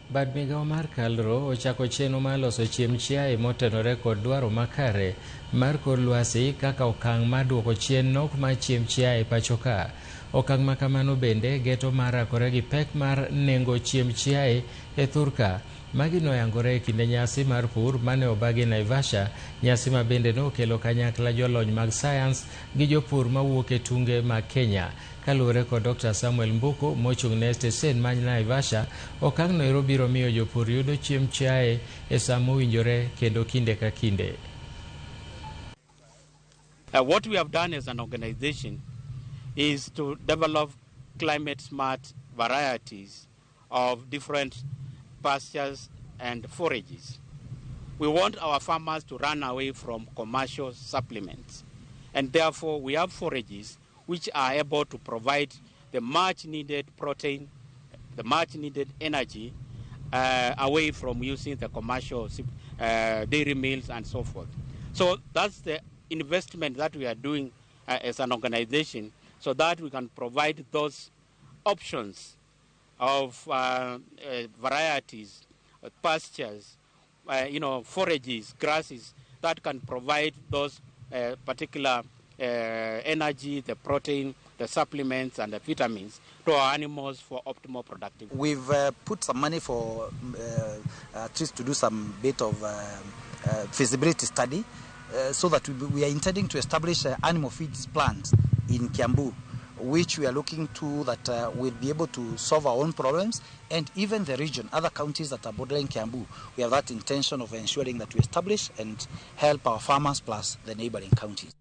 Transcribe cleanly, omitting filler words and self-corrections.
Bad migao mar KALRO ochako chenro mar loso chiemb chiaye motenore kod dwaro makare mar kor lwasi kaka okang' mar duoko chien nok mar chiemb chiaye pacho ka. Okang' ma kamano bende geto mar rakore gi pek mar nengo chiemb chiaye e thurka. Magi noyangore e kinde nyasi mar pur mane obagi Naivasha, nyasi ma bende nokelo kanyakla jolony mag sayans gi jopur mawuok e tunge mag Kenya. Kaluwore kod Dr. Samuel Mbuku mochung' ne stesen ma Naivasha, okang' no ero biro miyo jopur yudo chiemb chiaye e sa mowinjore kendo kinde ka kinde. What we have done as an organization is to develop climate smart varieties of different pastures and forages. We want our farmers to run away from commercial supplements, and therefore we have forages which are able to provide the much needed protein, the much needed energy, away from using the commercial dairy meals and so forth. So that's the investment that we are doing as an organization, so that we can provide those options of varieties, pastures, forages, grasses that can provide those particular energy, the protein, the supplements and the vitamins to our animals for optimal productivity. We've put some money for at least to do some bit of feasibility study, so that we are intending to establish an animal feeds plant in Kiambu, which we are looking to that we'll be able to solve our own problems, and even the region, other counties that are bordering Kiambu. We have that intention of ensuring that we establish and help our farmers plus the neighboring counties.